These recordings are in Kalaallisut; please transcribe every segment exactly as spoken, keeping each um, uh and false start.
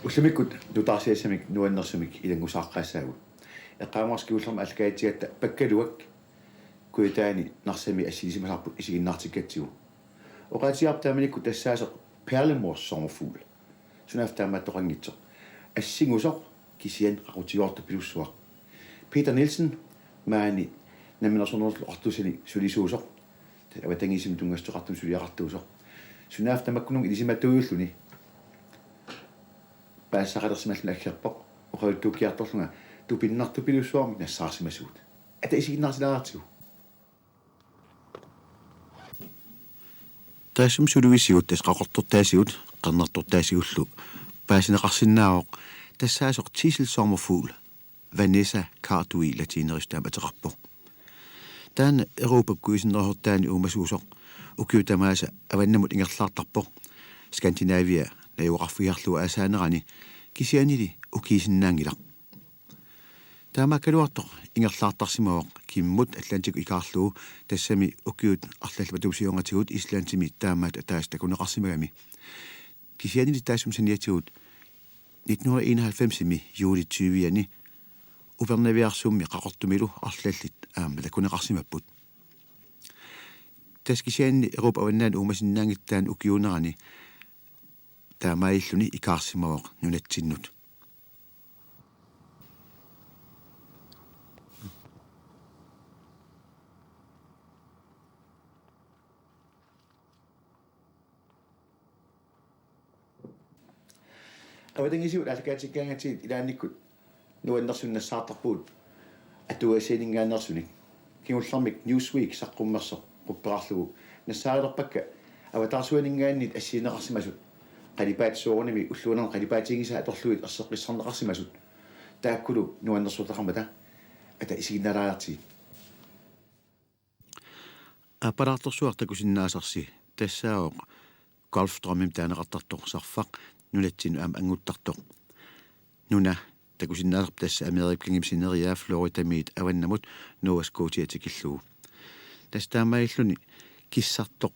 Ullumikkut nutaarsiassamik nuannersumik ilanngusaaqqaassaagut. Eqqaamasassaq kingullermik aallakaatitsigatta Pakkaluak Kujataani Narsami assilisimasarput isiginnaartikkatsigu. Oqaatigaarput taamanikkut tassaasoq Perlemorsommerfugl. Sunaaffa taamaattoqanngitsoq. Assingusoq kisianni qaqutigoortupilussuaq. Peter Nielsen maani Namminersornerullutik Oqartussani sulisuusoq. Avatangiisinut tunngassuteqartumik suliaqartuusoq. Sunaaffa tamakkununnga ilisimatuujulluni paasisaqalersimalluni aggerpoq. Oqaluttuukkiartorlunga tupinnartupilussuarmik nassaarsimasugut. Ata isiginnaartilaariartigu. Taassuma suluisigut tassa qaqortortaasigut qernertortaasigullu paasineqarsinnaavoq tassaasoq Tidsel Sommerfugl, Vanessa Cardui latiinerissut taama ateqarpoq. Taanna Europap kuisinnerusortaani uumasuusoq ukiut tamaasa avannamut ingerlaartarpoq, Skandinavia najugaqarfigiarlugu aasaanerani, kisiannili ukiisinnaanngilaq. Taamaakkaluartoq ingerlaartarsimavoq kimmut Atlantikkut ikaarlugu, tassami ukiut arlallit matuma siornatigut Islandimi taamaattoq ataaseq takuneqarsimagami. Kisiannili taassuma saniatigut nitten hundrede enoghalvfemsimi juuli tyve-ani Upernaviarsummi Qaqortumilu arlallit aamma takuneqarsimapput. Tassa kisianni Europap avannaani uumasinnaanngitsoq taanna ukiuunerani taamaalilluni ikaarsimavoq nunatsinnut. Avatangiisigut aallakaatikkaangatsigit ilaannikkut nuannersunik nassaartarpugut atuagassianinngaanneersunik. Kingullermik Newsweek saqqummersoq qupperarlugu nassaarilerpakka avataarsuaninngaanniit assigineqarsimasut, qalipaatit soorunami ulluanerni qalipaatiginngisaat atorlugit erseqqissarneqarsimasut. Taakkulu nuannersortaqarmata, ata isiginnaalaariartigit. Aappalaartorsuaq takusinnaasarsi tassaavoq Golfstrømimik taaneqartartoq sarfaq, nunatsinnut aamma annguttartoq. Nuna takusinnaasarput tassa Amerikangami sineriaa Floridamiit avannamut Nova Scotia tikillugu. Tassa taamaalilluni kissartoq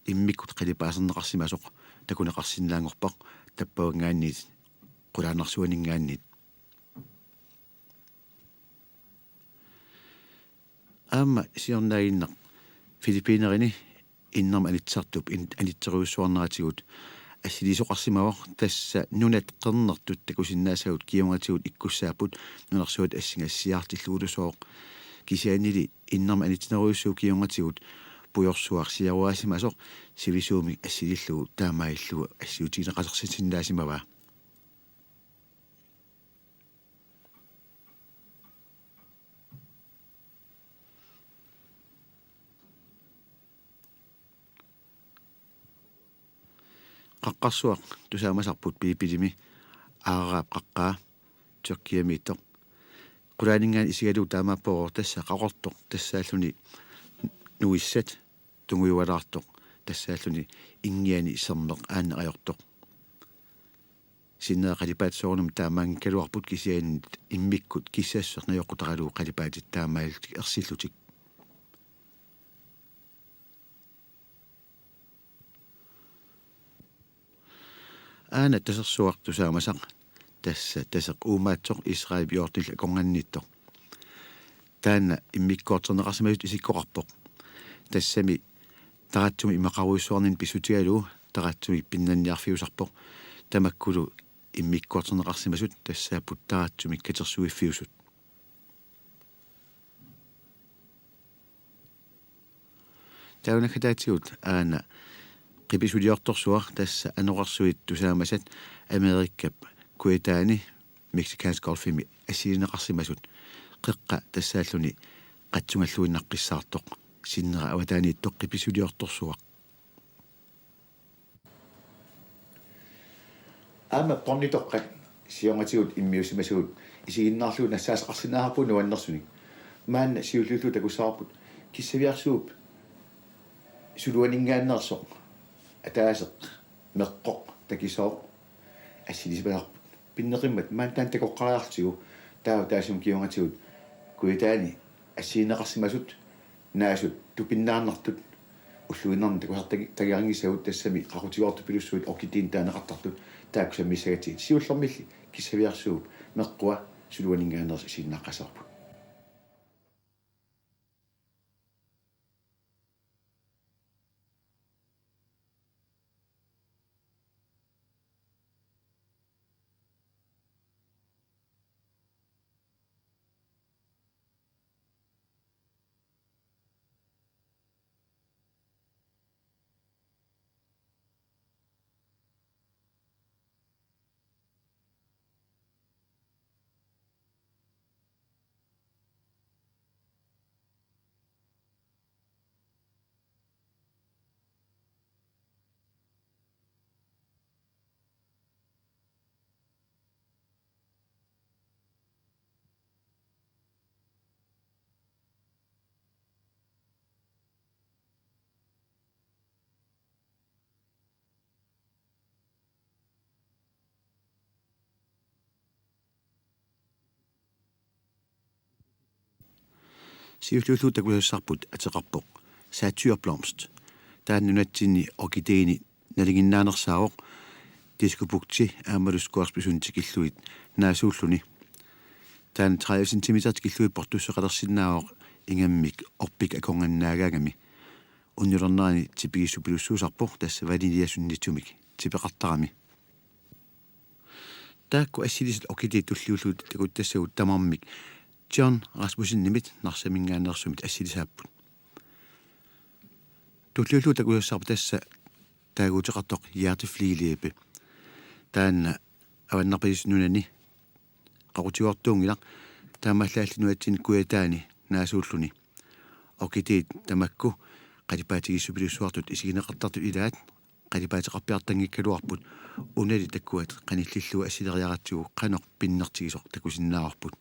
immikkut qalipaaserneqarsimasoq takuneqarsinnaanngorpoq tappavanngaanniit qulaannarsuaninngaanniit. Aamma siornaaginnaq Filippinerini innermik anitsisartup in-, anitserujussuarneratigut assiliisoqarsimavoq, tassa nunat qernertut takusinnaasagut kingornatigut ikkussaapput nunarsuatut assingassiaartillugulusooq. Kisiannili innermik anitsinerujussuup kingornatigut pujorsuaq siaruaasimasoq sivisuumik assilillugu taamaalillugu assiutigineqalersinnaasimavaa. Qaqqarsuaq tusaamasarput Biibilimi Aararaap qaqqaa, Tyrkiamiittoq. Qulaaninngaanniit isigalugu taamaappoq, tassa qaqortoq tassaalluni nuissat tungujualaartoq, tassaalluni inngiani sermeq aanneq ajortoq. Sinnera qalipaatit soorunami taamaanngikkaluarput, kisianni immikkut kissassuseq najoqqutaralugu qalipaatit taamaalillutik ersillutik. Aana tasersuaq tusaamasaq, tassa taseq uumaatsoq Israelip Jordanillu akornanniittoq. Taanna immikkoorterneqarsimasutut isikkoqarpoq. Tassami taratsumik imaqarujussuarnini pissutigalugu taratsumik pinnanniarfiusarpoq. Tamakkulu immikkoorterneqarsimasut tassaapput taratsumik katersuiffiusut. Taava naggataatigut aana qipisuliortorsuaq, tassa anorersuit tusaamasat Amerikap kujataani Mexicansk Golfimi assilineqarsimasut, qeqqa tassaalluni qatsungalluinnaqqissaartoq, sinnera avataaniittoq qipisuliortorsuaq. Aamma pornitoqqat siornatigut immiussimasagut isiginnaarlugit nassaassaqarsinnaasarput nuannersunik. Maanna siulliullugu takussavarput kissaviarsuup suluaninngaanneersoq ataaseq meqqoq takisooq assilisimasarput. Pinneqimmat maanna taanna takoqqaariartigu, taava taassuma kingornatigut kujataani assigineqarsimasut naasut tupinnaarnartut ulluinnarni takusartagi-, tagiaranngissagut tassami qaqutigoortupilussuit orkideenik taaneqartartut taakku sammissagatsigit. Siullermilli kissaviarsuup meqqua suluaninngaanneersoq isiginnaaqqasaarput. Siulliullugu takusassarput ateqarpoq Satyrblomst. Taanna nunatsinni orkideeni nalinginnaanersaavoq, Diskobugti aammalu Scoresbysundit tikillugit naasuulluni. Taanna tredive centimeter tikillugit portusseqalersinnaavoq ingammik orpik akornannaagaangami. Unnulernerani tipigissuppilussuusarpoq tassa vaniljasunnitsumik tipeqartarami. Taakku assilisat orkideet tulliullutik takutassagut tamarmik John Rasmussenimit Narsaminngaanneersumit assilisaapput. Tulliullugu takusassarput tassa taaguuteqartoq Hjertefligellæbe. Taanna avannarpasissup nunani qaqutigoortuunngilaq, taamaallaalli nunatsinni Kujataani naasuulluni. Orkideet tamakku qalipaatigissuppilussuartut isigineqartartut ilaat qalipaateqarpiartanngikkaluarput, unali takuat qanillillugu assileriaratsigu qanoq pinnertigisoq takusinnaavarput.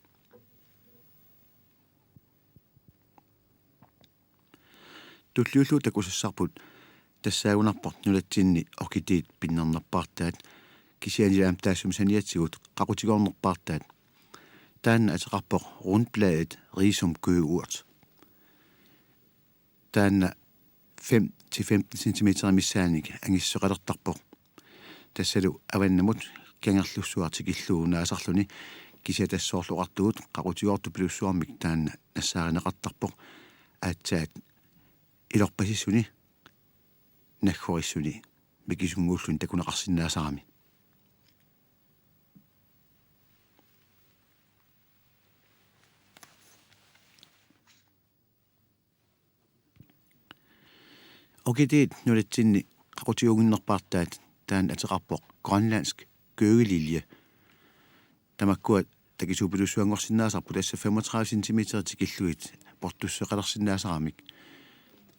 Tulliullugu takusassarput tassaagunarpoq nunatsinni orkideet pinnernerpaartaat, kisianni aamma taassuma saniatigut qaqutigoornerpaartaat. Taanna ateqarpoq Rundbladet Rhizum Gøgeurt. Taanna fem til femten centimeter missaannik angissuseqalertarpoq. Tassalu avannamut kangerlussuaq tikillugu naasarluni, kisianni tassa soorlu oqartugut qaqutigoortupilussuarmik taanna nassaarineqartarpoq, aatsaat ilorpasissuni naggorissuni mikisunnguulluni takuneqarsinnaasarami. Orkideet nunatsinni qaqutiguunnginnerpaartaat taanna ateqarpoq Grønlandsk Gøgelilje. Tamakkua takisuuppilussuanngorsinnaasarput, tassa femogtredive centimeter tikillugit portusseqalersinnaasaramik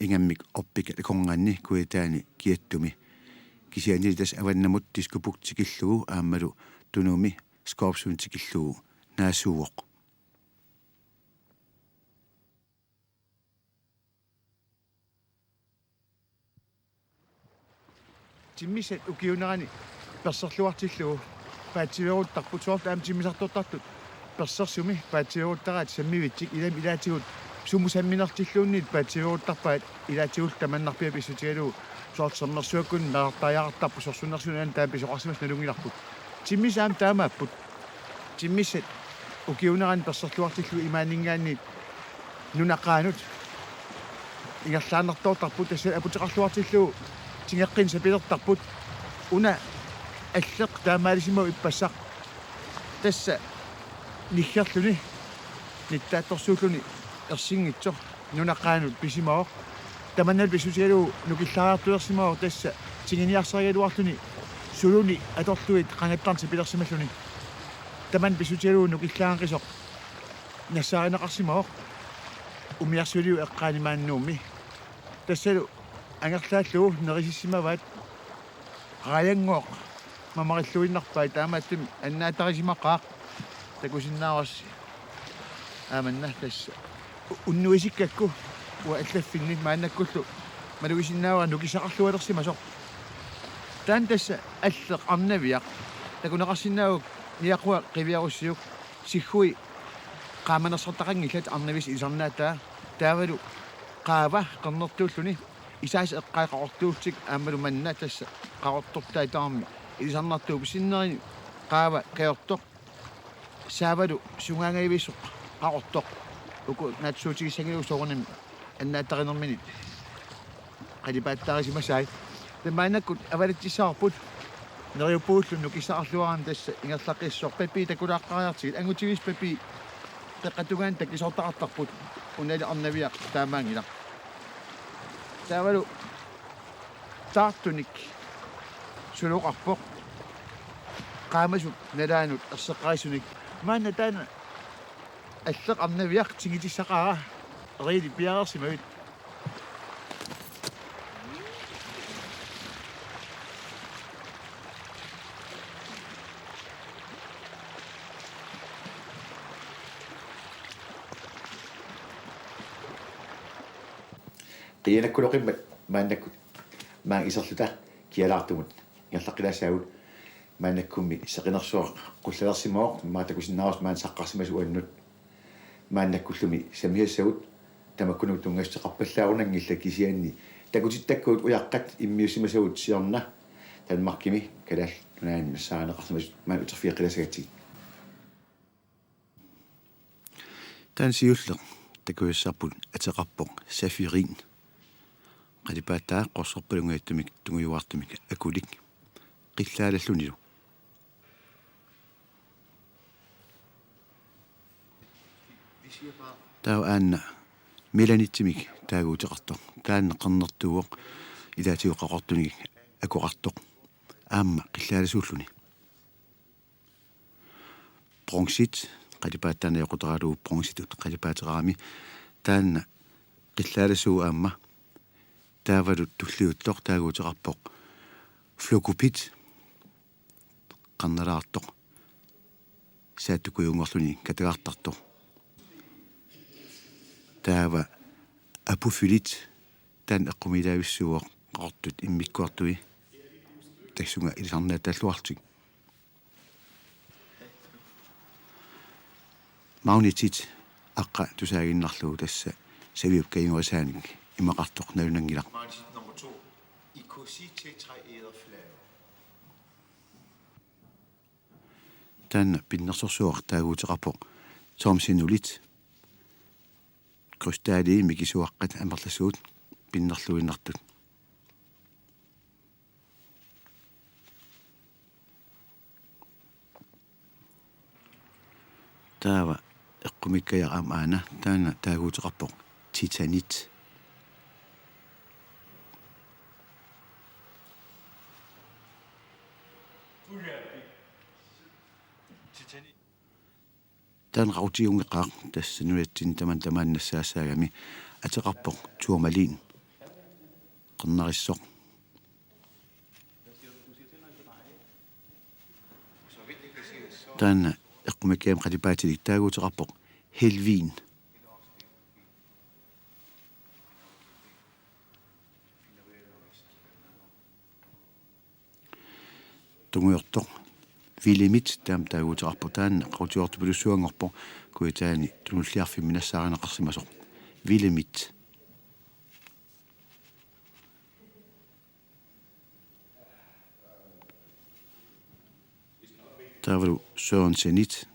ingammik orpik akornanni Kujataani kiattumi. Kisiannili tassa avannamut Diskobugti tikillugu aammalu Tunumi Scoresbysundit tikillugu naasuuvoq. Timmissat ukiuunerani perserluartillugu paatsiveeruttarput, soorlu aamma timmisartortartut persersumi paatsiveeruttaraat sammivitsik. Ilami ilaatigut sumut samminertilluunniit paatsiveeruttarpaat, ilaatigullu tamannarpiaq pissutigalugu soorlu sermersuakkunni meerartariaqartarput, sorsunnersuup nunani taama pisoqarsimasoq nalunngilarput. Timmissat aamma taamaapput. Timmissat ukiuunerani perserluartillugu imaanninngaanniit nunap qaanut ingerlaannartoortarput, tassa aputeqarluartillugu tigeqqinik sapilertarput. Una alleq taamaalisimavoq ippassaq. Tassa niggerluni nittaattorsuulluni ersinngitsoq nunap qaanut pisimavoq. Tamannalu pissutigalugu nukillaariartulersimavoq, tassa tiginiarsarigaluarluni suluni atorlugit qangattarneq sapilersimalluni. Tamanna pissutigalugu nukillaangeqisoq nassaarineqarsimavoq umiarsuiliup eqqaani maani Nuummi. Tassalu angerlaallugu nerisissimavaat. Raajanngooq mamarilluinnarpai, taamaattumik annaatarisimaqaaq, takusinnaavarsi. Aamanna tassa u-, unnuisikkakku uanga allaffinni maannakkullu malugisinnaavara nukissaqarlualersimasoq. Taanna tassa alleq arnaviaq, takuneqarsinnaavoq niaqua qiviarussiuk, siggui qaamanersartaqanngillat arnavissat ilisarnaataa, taavalu qaava qernertuulluni Isaasa eqqai Qaqortuullutik aammalu manna tassa Qaqortortaat tamarmi ilisarnartuupput, sinneri qaava kajortoq saavalu sungaangajavissoq Qaqortoq. Uku naatsuutigissanngillat soorunami annaattarinerminit qalipaattaarisimasai. Tamaannakkut avalatsissavarput neriuppuullu nukissaqarluarami tassa ingerlaqqissoq. Papii takulaaqqaariartigit, angutivissat papii peqqatungaani takisoortaqartarput, unali arnaviaq taamaanngilaq. Taavalu taartunik suloqarpoq, qaamasut nalaannut erseqqarisunik. Maanna taanna alleq arnaviaq tigutissaqaara, riili piareersimavit. Qianakkuloqimmat maannakkut maanga iserluta kialaartumut ingerlaqqilaassaagut. Maannakkummi seqinersuaq qullalersimavoq, immaqa takusinnaavarsi maani saqqarsimasoq uannut. Maannakkullumi sammisassavut tamakkununnga tunngassuteqarpallaarunanngillat, kisianni takutittakkagut ujaqqat immiussimasavut siorna Danmarkimi Kalaallit Nunaanni nassaarineqarsimasut maani uterfigeqqilaassagatsigit. Taanna siulleq takusassarput ateqarpoq Safirin. Qalipaattaa qorsorpalunngajattumik tungujuartumik akulik qillaalallunilu. Taava aana melanitsimik taaguuteqartoq. Taanna qernertuuvoq, ilaatigut qaqortunik akoqartoq, aamma qillaalasuulluni. Bronzit, qalipaataa najoqqutaralugu bronzitut qalipaateqarami, taanna qillaalasuuvoq aamma. Taavalu tulliuttoq taaguuteqarpoq Flokopit, qernalaartoq, saattukujunngorluni katagartartoq. Taava Apofylit, taanna eqqumiilaavissuuvoq qaqortut immikkoortui tassunga ilisarnaatalluarlutik. Magnetit, aqqa tusaaginnarlugu, tassa saviup kajunngerisaanik imaqartoq nalunanngilaq. Magnetit nummer to, I K C T tre æderflager. Taanna pinnersorsuaq taaguuteqarpoq Thomsenilit, krystallit mikisuaqqat amerlasuut pinnerluinnartut. Taava eqqumiikkajaq aamma aana, taanna taaguuteqarpoq Titanit. Taanna qaqutigiunngeqaaq, tassa nunatsinni tamanna tamaani nassaassaagami, ateqarpoq Tourmaline. Qernarissoq. Taanna eqqumiikkajammi qalipaatilik taaguuteqarpoq Helvin. Tungujortoq Willemit taama taaguuteqarpoq, taanna qaqutigoortupilussuanngorpoq, kujataani tunulliarfimmi nassaarineqarsimasoq. Willemit. Taavalu Sørensenit,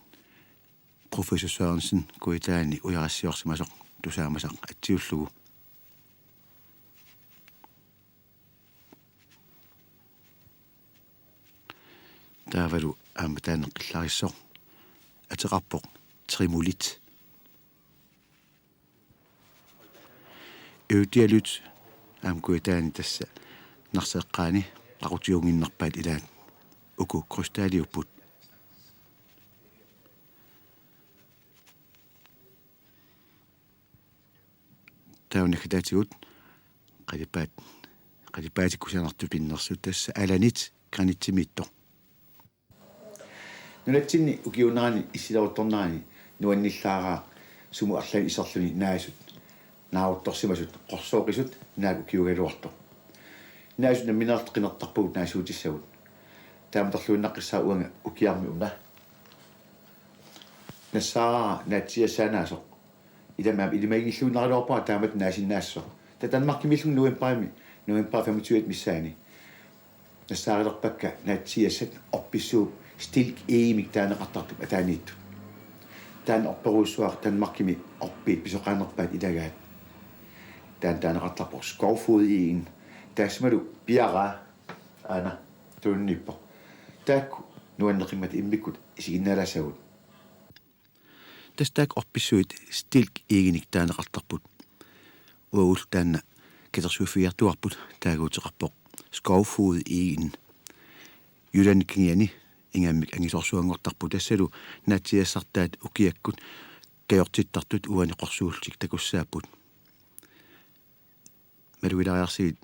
professor Sørensen, kujataani ujarassiorsimasoq tusaamasaq atsiullugu. Taavalu aamma taanna qillarissoq, ateqarpoq Trimulit. Ødialyt aamma kujataani tassa Narsaq eqqaani qaqutigiunnginnerpaat ilaat, uku krystalliupput. Taava naggataatigut qalipaat, qalipaatikkut kusanartut pinnersut, tassa Alanit, granitsimiittoq. Nunatsinni ukiuunerani issileruttornerani nuannillaaraaq sumut arlaannik iserluni naasut, naaruttorsimasut, qorsooqisut, naak ukiuugaluartoq. Naasut nammineq qinertarpagut naasuutissagut. Taamatorluinnaqqissaaq uanga ukiarmi una. Nassaaraara naatsiiassaanaasoq. Ilami aamma ilimaginngilluinnaraluarpara taamatut naasinnaassasoq. Taava Danmarkimiillunga novembarimi, novembar femogtyve missaani nassaarilerpakka naatsiiassat orpissuup Stilk Egedemik taaneqartartup ataaniittut. Taanna orperujussuaq Danmarkimi orpiit pisoqaanerpaat ilagaat. Taanna taaneqartarpoq Skovfoged Egede. Taassumalu piaraa aana tunniippoq. Taakku nuanneqimmat immikkut isiginnaalaassagut. Tassa taakku orpissuit Stilk Egedemik taaneqartarput. Uagullu taanna katersuiffigiartuarput taaguuteqarpoq Skovfoged Egede. Jyllandip kangiani ingammik angisoorsuanngortarpoq, tassalu naatsiiassartaat ukiakkut kajortittartut uani qorsuullutik takussaapput. Malugilaariarsigit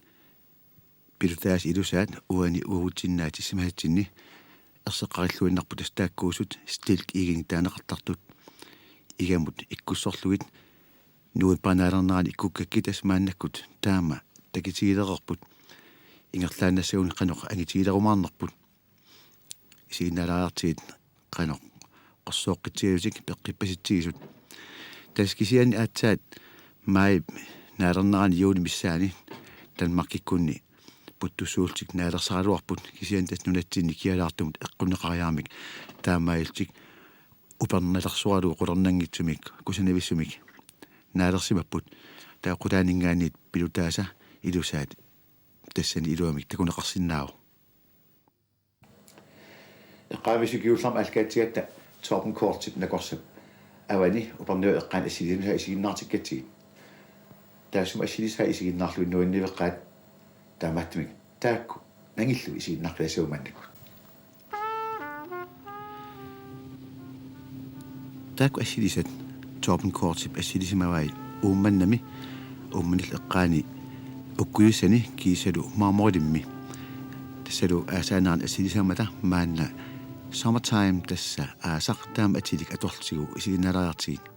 pilutaasat ilusaat uani uagutsinnaatissimasatsinni erseqqarilluinnarput, tassa taakkuusut Stilk Egedemik taaneqartartut igamut ikkussorlugit novembarip naalernerani ikkukkakkit, tassa maannakkut taama takitigilereerput. Ingerlaannassaguni qanoq angitigilerumaarnerput. Isiginnaalaariartigit qanoq qorsoqqitsigalutik peqqippasitsigisut. Tassa kisianni aatsaat maajip naalernerani juunip missaani Danmarkikkunni puttussuullutik naalersaraluarput, kisianni tassa nunatsinni kialaartumut eqqunneqariarmik taamaalillutik upernalersoralugu qularnanngitsumik kusanavissumik naalersimapput. Taava qulaaninngaanniit pilutaasat ilusaat tassani iluamik takuneqarsinnaavoq. Eqqaavisigut kingullermik aallakaatigatta Torben Kortip nakorsap avani Upernaviup eqqaani assilisaat isiginnaartikkatsigit. Taassuma assilisaat isiginnaarlugit nuanniveqaat, taamaattumik taakku nangillu isiginnaaqqilaassagut maannakkut. Taakku assilisat Torben Kortip assilisimavai Uummannami, Uummannallu eqqaani Ukkujusani kiisalu Marmorimmi. Tassalu aasaanerani assilisammata maanna Summertime, tassa aasaq, taama atilik atorlugu isiginnaalaariartigit.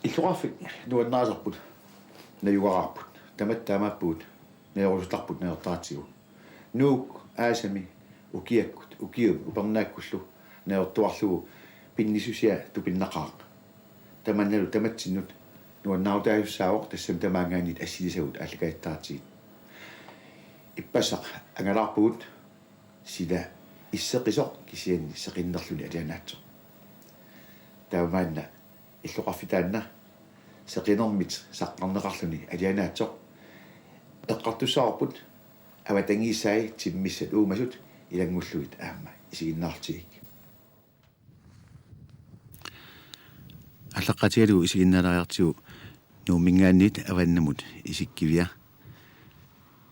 Illoqarfik nuannarisarput, najugaqarput, tamatta taamaappugut, najorusutarput najortaratsigu. Nuuk aasami ukiakkut, ukiumi upernaakkullu najortuarlugu pinnissusia tupinnaqaaq. Tamannalu tamatsinnut nuannaarutaasussaavoq tassami tamaanngaanniit assilisagut aallakaatitaratsigit. Ippassaq angalaarpugut, sila isseqisoq kisianni seqinnerluni alianaatsoq. Taamaanna illoqarfik taanna seqinermit saqqarneqarluni alianaatsoq. Eqqartussavarput avatangiisai timmissat uumasut ilanngullugit aamma isiginnaartigik. Aallaqqaatigalugu isiginnaalaariartigu Nuumminngaanniit avannamut isikkivia.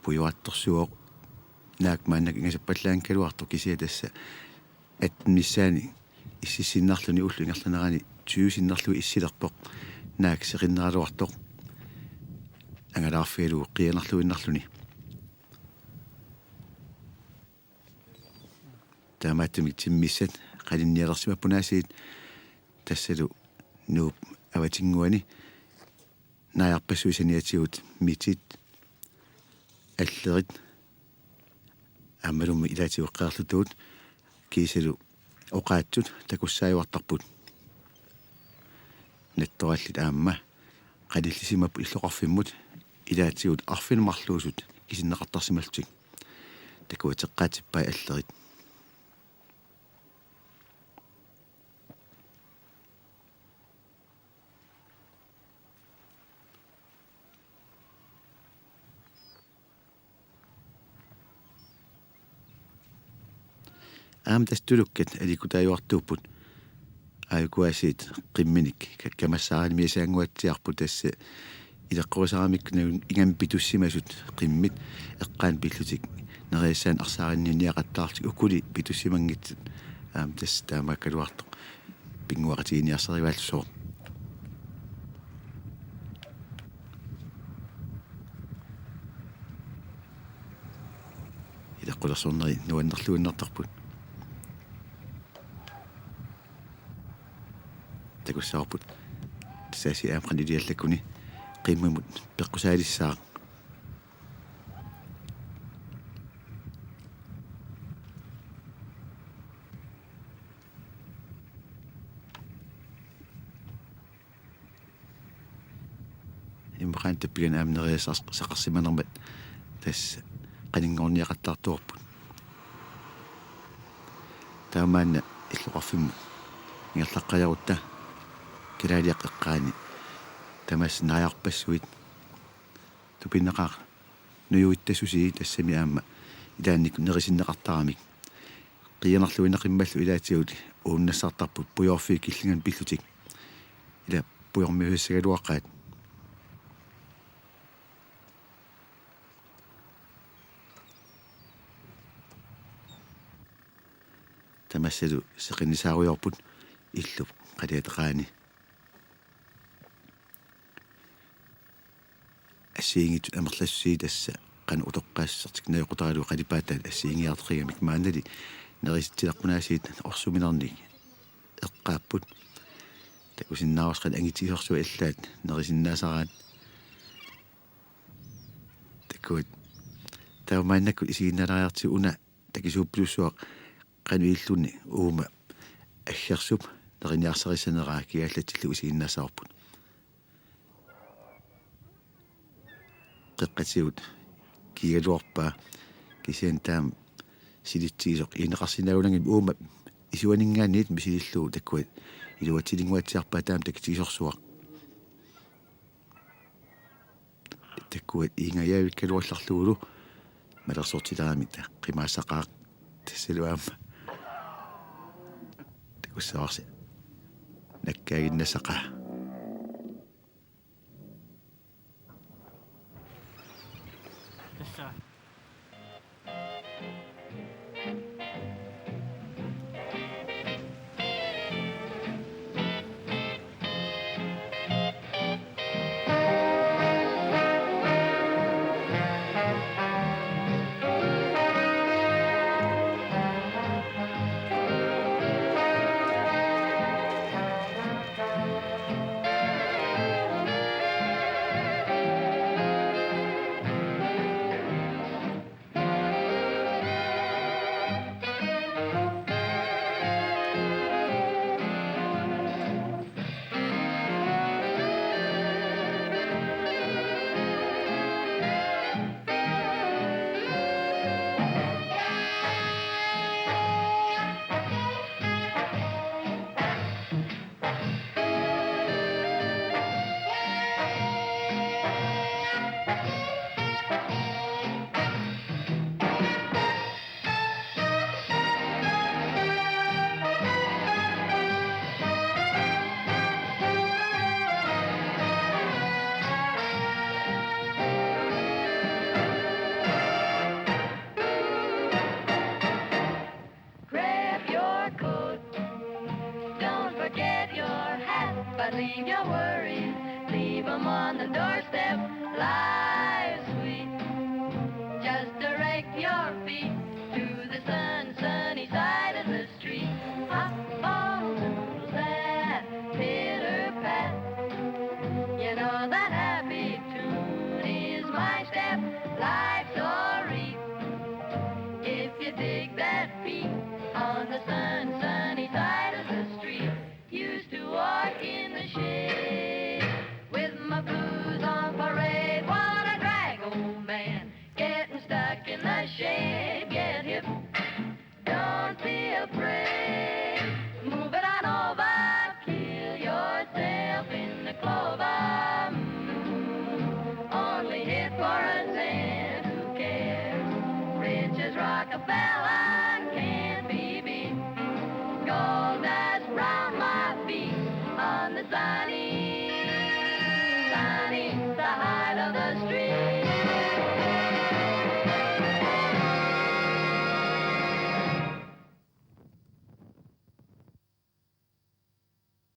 Pujuartorsuuvoq, naak maannakkut ingasappallaanngikkaluartoq, kisianni tassa atten missaani ississinnarluni ullup ingerlanerani tyve sinnerlugu issilerpoq. Naak seqinneraluartoq angalaarfigalugu qiianarluinnarluni. Taamaattumik timmissat qaninnialersimapput aasiit, tassalu Nuup avatinnguani naajarpassuit saniatigut mitit, allerit, aammalumi ilaatigut qeerlutuut kiisalu oqaatsut takussaajuartarput. Nattorallit aamma qanillisimapput illoqarfimmut ilaatigut arfineq-marluusut kisinneqartarsimallutik. Takuat eqqaatsippai allerit. Aamma tassa tulukkat aliikkutaajuartuupput. Aajuku aasiit qimminik ka-, kamassaarnissannguatsiarput, tassa ileqqorisaramikku ingammik pitussimasut qimmit eqqaanut pillutik nerisassat arsaarinniunniaqattaarlutik, ukuli pitussimanngitsut. Aamma tassa taamaakkaluartoq pinnguaqatiginiarsarivaallusoq. Ileqqulersorneri nuannerluinnartarput. Takussavarput tassaasit aamma qanoq iliallakkuni qimmimut peqqusaalissaaq. Immaqaana tappikani aamma nerisassaq saqarsimanermat tassa qaninngorniaqattaartuarput. Taamaanna illoqarfimmut ingerlaqqajarutta kalaaliaqqat eqqaani tamassa naajarpassuit tupinnaqaaq nujuittasusii, tassami aamma ilaannikkut nerisinneqartaramik. Qiianarluinnaqimmallu ilaatigut uunnassartarput pujoorfiit killinganut pillutik. Ila pujormiusassagaluaqaat. Tamassalu seqinnisaarujoorput illup qaliateqaani. Assigiinngitsut amerlassusiit tassa qanoq utoqqaassusertik najoqqutaralugu qalipaataat assigiinngiartoqigamik, maannali nerisitsileqqunaasiit orsuminernik eqqaapput. Takusinnaavarsi qanoq angitigisorsuaq allaat nerisinnaasaraat. Takuat. Taava maannakkut isiginnaalaariartigu una takisuuppilussuaq qanoq ililluni uuma aggersup neriniarsarissaneraa kigaallatsillugu isiginnaassavarput. Qeqqatigut kiigaluarpaa, kisianni taama silitsigisoq ineqarsinnaajunanngimmat uuma isuaninngaanniit misilillugu takuat iluatsilinnguatsiarpaa taama takitigisorsuaq. Takuat iingajaavikkaluarlugulu malersortilaamik qimaassaqaaq, tassalu aamma takussavarsi nakkaaginnassaqaa. Leave your worries, leave 'em on the doorstep. Life's sweet. Just direct your feet to the sun, sunny side of the street. Hop on to that pitter pat. You know that happy tune is my step. Life's so reap. If you dig that beat on the sun, sunny side of the street. Used to walk in the shade with my blues on parade. What a drag, old man, getting stuck in the shade. Get hip, don't be afraid. Move it on over, kill yourself in the clover. Mm, only hit for a cent, who cares? Rich as Rockefeller can't be beat. Gold dust round my feet on the sunny